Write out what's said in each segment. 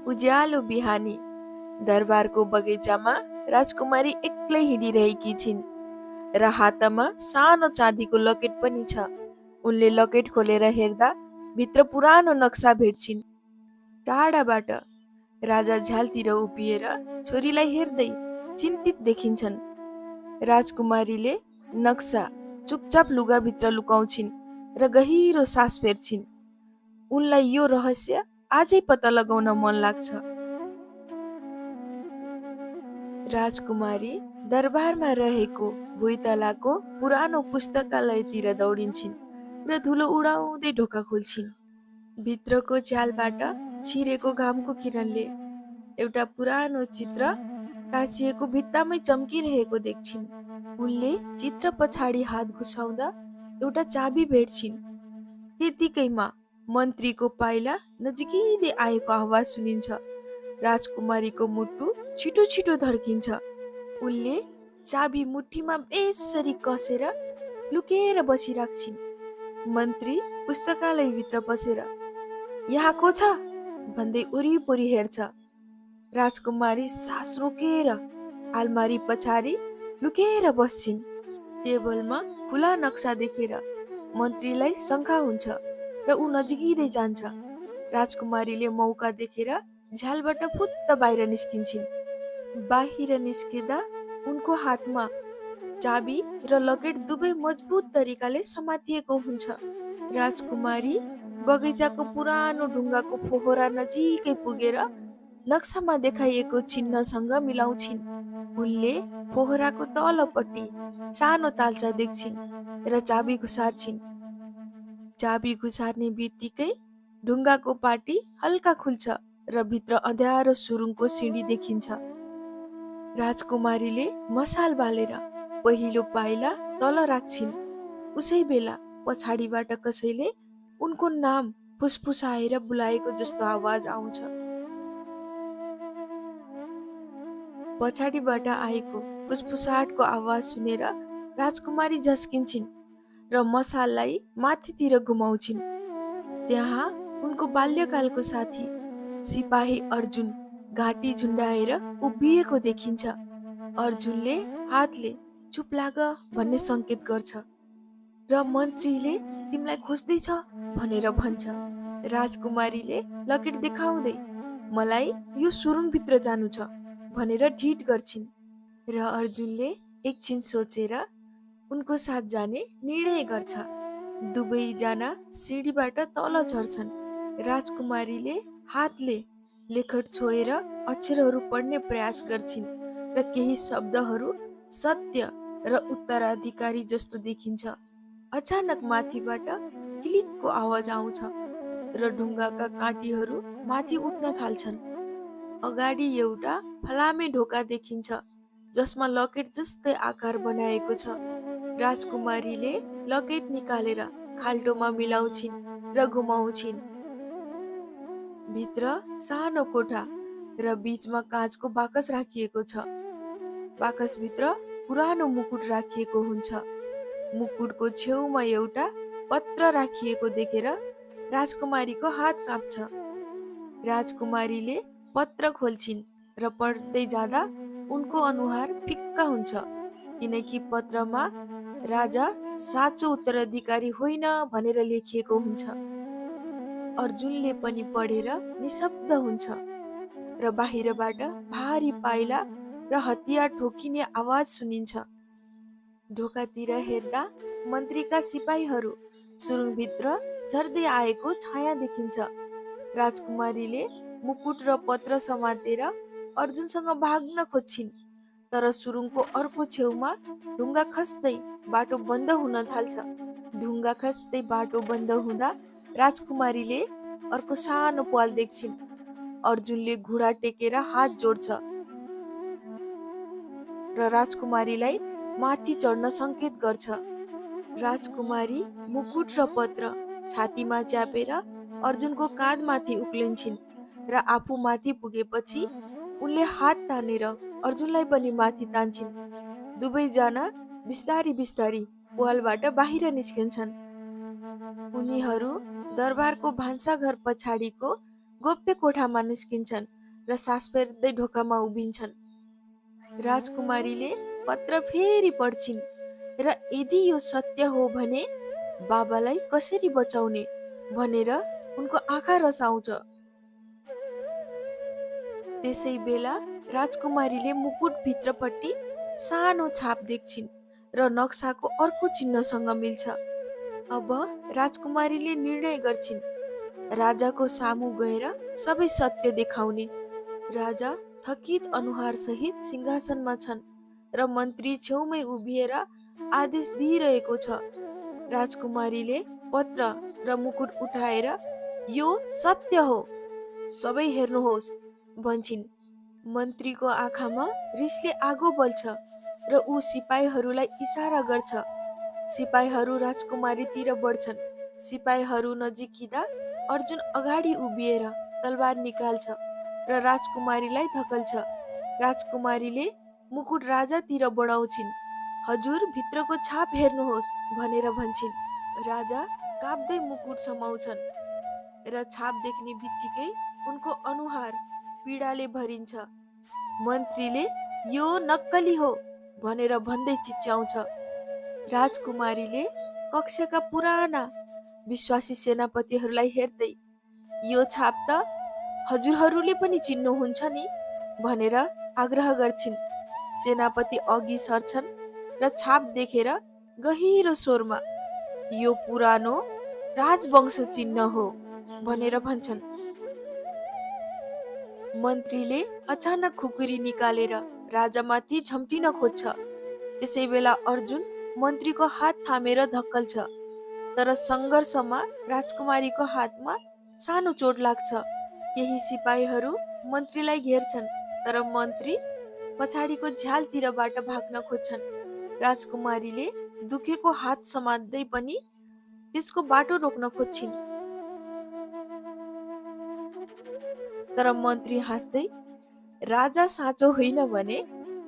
उज्यालो बिहानी दरबारको बगैँचामा राजकुमारी एक्लै हिँडिरहेकी छिन् र हातमा सानो चाँदीको लकेट पनि छ। उनले लकेट खोलेर हेर्दा भित्र पुरानो नक्सा भेट्छिन्। टाढाबाट राजा झ्यालतिर उभिएर छोरीलाई हेर्दै चिन्तित देखिन्छन्। राजकुमारीले नक्सा चुपचाप लुगाभित्र लुकाउँछिन् र गहिरो सास फेर्छिन्। उनलाई यो रहस्य आजै पत्ता लगाउन मन लाग्छ। राजकुमारी दरबारमा रहेको भुइँतलाको पुरानो पुस्तकालयतिर दौडिन्छिन् र धुलो उडाउँदै ढोका खोल्छिन्। भित्रको झ्यालबाट छिरेको घामको किरणले एउटा पुरानो चित्र टाँसिएको भित्तामै चम्किरहेको देख्छिन्। उनले चित्र पछाडि हात घुसाउँदा एउटा चाबी भेट्छिन्। त्यतिकैमा मन्त्रीको पाइला नजिकै आएको आवाज सुनिन्छ। राजकुमारीको मुटु छिटो छिटो धड्किन्छ। उनले चाबी मुठीमा बेसरी कसेर लुकेर बसिराख्छिन्। मन्त्री पुस्तकालयभित्र पसेर यहाँ को छ भन्दै वरिपरि हेर्छ। राजकुमारी सास रोकेर आलमारी पछाडि लुकेर बस्छिन्। टेबलमा खुला नक्सा देखेर मन्त्रीलाई शङ्का हुन्छ र ऊ नजिकै जान्छ। राजकुमारीले मौका देखेर झ्यालबाट फुत्त बाहिर निस्किन्छिन्। बाहिर निस्किँदा उनको हातमा चाबी र लकेट दुवै मजबुत तरिकाले समातिएको हुन्छ। राजकुमारी बगैँचाको पुरानो ढुङ्गाको फोहरा नजिकै पुगेर नक्सामा देखाइएको चिन्हसँग मिलाउँछिन्। उनले फोहराको तलपट्टि सानो तालचा देख्छिन् र चाबी घुसार्छिन्। चाबी घुसार्ने बित्तिकै ढुङ्गाको पाटी हल्का खुल्छ र भित्र अँध्यारो सुरुङको सिँढी देखिन्छ। राजकुमारीले मसाल बालेर पहिलो पाइला तल राख्छिन्। उसै बेला पछाडिबाट कसैले उनको नाम फुसफुसाएर बुलाएको जस्तो आवाज आउँछ। पछाडिबाट आएको फुसफुसाटको आवाज सुनेर राजकुमारी झस्किन्छिन् र मसाललाई माथितिर घुमाउँछिन्। त्यहाँ उनको बाल्यकालको साथी सिपाही अर्जुन घाँटी झुन्डाएर उभिएको देखिन्छ। अर्जुनले हातले चुप लाग भन्ने सङ्केत गर्छ र मन्त्रीले तिमीलाई खोज्दैछ भनेर भन्छ। राजकुमारीले लकेट देखाउँदै मलाई यो सुरुङभित्र जानु छ भनेर ढिट गर्छिन् र अर्जुनले एकछिन सोचेर उनको साथ जाने निर्णय गर्छ। दुवैजना सिँढीबाट तल झर्छन्। राजकुमारीले हातले लेखट छोएर अक्षरहरू पढ्ने प्रयास गर्छिन् र केही शब्दहरू सत्य र उत्तराधिकारी जस्तो देखिन्छ। अचानक माथिबाट क्लिकको आवाज आउँछ र ढुङ्गाका काँटीहरू माथि उठ्न थाल्छन्। अगाडि एउटा फलामे ढोका देखिन्छ जसमा लकेट जस्तै आकार बनाएको छ। राजकुमारीले लकेट निकालेर खाल्टोमा मिलाउँछिन् र घुमाउँछिन्। भित्र सानो कोठा र बीचमा काँचको बाकस राखिएको छ। बाकसभित्र पुरानो मुकुट राखिएको हुन्छ। मुकुटको छेउमा एउटा पत्र राखिएको देखेर राजकुमारीको हात काँप्छ। राजकुमारीले पत्र खोल्छिन् र पढ्दै जाँदा उनको अनुहार फिक्का हुन्छ किनकि पत्रमा राजा साँचो उत्तराधिकारी होइन भनेर लेखिएको हुन्छ। अर्जुनले पनि पढेर निशब्द हुन्छ र बाहिरबाट भारी पाइला र हतियार ठोकिने आवाज सुनिन्छ। ढोकातिर हेर्दा मन्त्रीका सिपाहीहरू सुरुङभित्र झर्दै आएको छाया देखिन्छ। राजकुमारीले मुकुट र पत्र समातेर अर्जुनसँग भाग्न खोज्छिन् तर सुरुङको अर्को छेउमा ढुङ्गा खस्दै बाटो बन्द हुन थाल्छ। ढुङ्गा खस्दै बाटो बन्द हुँदा राजकुमारीले अर्को सानो प्वाल देख्छिन्। अर्जुनले घुँडा टेकेर हात जोड्छ र राजकुमारीलाई माथि चढ्न सङ्केत गर्छ। राजकुमारी मुकुट र पत्र छातीमा च्यापेर अर्जुनको काँधमाथि उक्लिन्छिन् र आफू माथि पुगेपछि उनले हात तानेर अर्जुनलाई पनि माथि तान्छिन्। दुवैजना बिस्तारी बिस्तारी प्वालबाट बाहिर निस्किन्छन्। उनीहरू दरबारको भान्साघर पछाडिको गोप्य कोठामा निस्किन्छन् र सास फेर्दै ढोकामा उभिन्छन्। राजकुमारीले पत्र फेरि पढ्छिन् र यदि यो सत्य हो भने बाबालाई कसरी बचाउने भनेर उनको आँखा रसाउँछ। त्यसै बेला राजकुमारीले मुकुट भित्रपट्टि सानो छाप देख्छिन् र नक्साको अर्को चिन्हसँग मिल्छ। अब राजकुमारीले निर्णय गर्छिन् राजाको सामु गएर सबै सत्य देखाउने। राजा थकित अनुहार सहित सिंहासनमा छन् र मन्त्री छेउमै उभिएर आदेश दिइरहेको छ। राजकुमारीले पत्र र मुकुट उठाएर यो सत्य हो, सबै हेर्नुहोस् भन्छिन्। मन्त्रीको आँखामा रिसले आगो बल्छ र ऊ सिपाहीहरूलाई इसारा गर्छ। सिपाहीहरू राजकुमारीतिर बढ्छन्। सिपाहीहरू नजिकिँदा अर्जुन अगाडि उभिएर तलवार निकाल्छ र राजकुमारीलाई धकल्छ। राजकुमारीले मुकुट राजातिर बढाउँछिन्। हजुर भित्रको छाप हेर्नुहोस् भनेर भन्छिन्। राजा काप्दै मुकुट समाउँछन् र छाप देख्ने बित्तिकै उनको अनुहार पीडाले भरिन्छ। मन्त्रीले यो नक्कली हो भनेर भन्दै चिच्याउँछ। राजकुमारीले कक्षका पुराना विश्वासी सेनापतिहरूलाई हेर्दै यो छाप त हजुरहरूले पनि चिन्नुहुन्छ नि भनेर आग्रह गर्छिन्। सेनापति अघि सर्छन् र छाप देखेर गहिरो स्वरमा यो पुरानो राजवंश चिन्ह हो भनेर भन्छन्। मन्त्रीले अचानक खुकुरी निकालेर राजामाथि झम्टिन खोज्छ। त्यसै बेला अर्जुन मन्त्रीको हात थामेर धक्कल्छ, तर सङ्घर्षमा राजकुमारीको हातमा सानो चोट लाग्छ। केही सिपाहीहरू मन्त्रीलाई घेर्छन्, तर मन्त्री पछाडिको झ्यालतिरबाट भाग्न खोज्छन्। राजकुमारीले दुखेको हात समात्दै पनि त्यसको बाटो रोक्न खोज्छिन्, तर मन्त्री हाँस्दै राजा साँचो होइन भने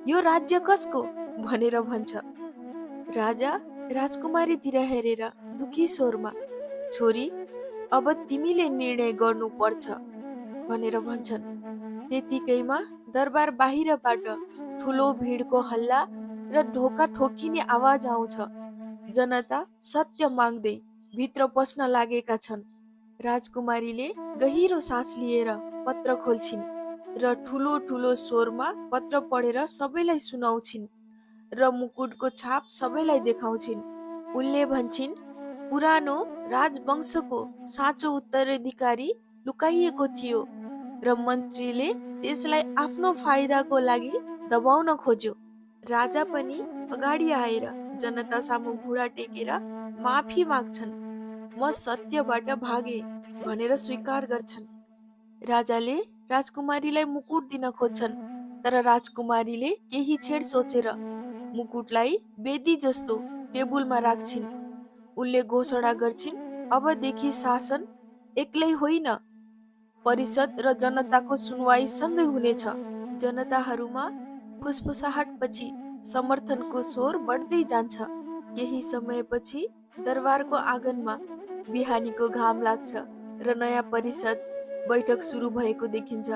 यो राज्य कसको भनेर भन्छ। राजा राजकुमारीतिर हेरेर दुखी स्वरमा छोरी अब तिमीले निर्णय गर्नु पर्छ भनेर भन्छन्। त्यतिकैमा दरबार बाहिरबाट ठुलो भिडको हल्ला र ढोका ठोकिने आवाज आउँछ। जनता सत्य माग्दै भित्र पस्न लागेका छन्। राजकुमारीले गहिरो सास लिएर पत्र खोल्छिन् र ठुलो ठुलो स्वरमा पत्र पढेर सबैलाई सुनाउँछिन् र मुकुटको छाप सबैलाई देखाउँछिन्। उनले भन्छिन् पुरानो राजवंशको साँचो उत्तराधिकारी लुकाइएको थियो र मन्त्रीले त्यसलाई आफ्नो फाइदाको लागि दबाउन खोज्यो। राजा पनि अगाडि आएर जनता सामु घुँडा टेकेर माफी माग्छन्। म सत्यबाट भागे भनेर स्वीकार गर्छन्। राजाले राजकुमारीलाई मुकुट दिन खोज्छन्, तर राजकुमारीले केही छेड सोचेर मुकुटलाई वेदी जस्तो टेबुलमा राख्छिन्। उनले घोषणा गर्छिन् अबदेखि शासन एक्लै होइन, परिषद र जनताको सुनवाई सँगै हुनेछ। जनताहरूमा फुसफुसाहटपछि समर्थनको स्वर बढ्दै जान्छ। केही समयपछि दरबारको आँगनमा बिहानीको घाम लाग्छ र नयाँ परिषद बैठक सुरु भएको देखिन्छ।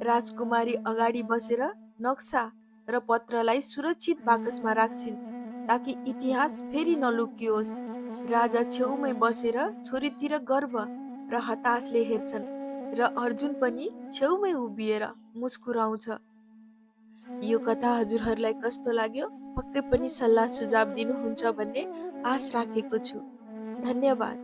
राजकुमारी अगाडि बसेर नक्सा र पत्रलाई सुरक्षित बाकसमा राख्छिन् ताकि इतिहास फेरि नलुकियोस्। राजा छेउमै बसेर छोरीतिर गर्व र हताशले हेर्छन् र अर्जुन पनि छेउमै उभिएर मुस्कुराउँछ। यो कथा हजुरहरूलाई कस्तो लाग्यो? पक्कै पनि सल्लाह सुझाव दिनुहुन्छ भन्ने आश राखेको छु। धन्यवाद।